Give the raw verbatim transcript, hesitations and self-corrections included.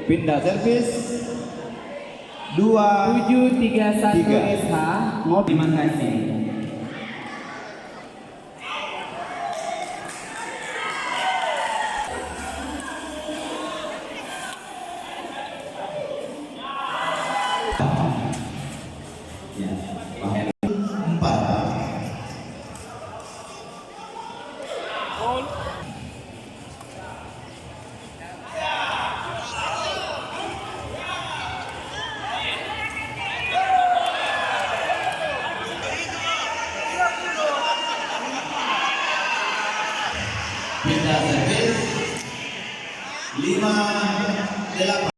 Pindah servis. Dua. Tujuh tiga satu S H, ngopi. Terima kasih. Ya, empat. Pindah servis. Lima delapan.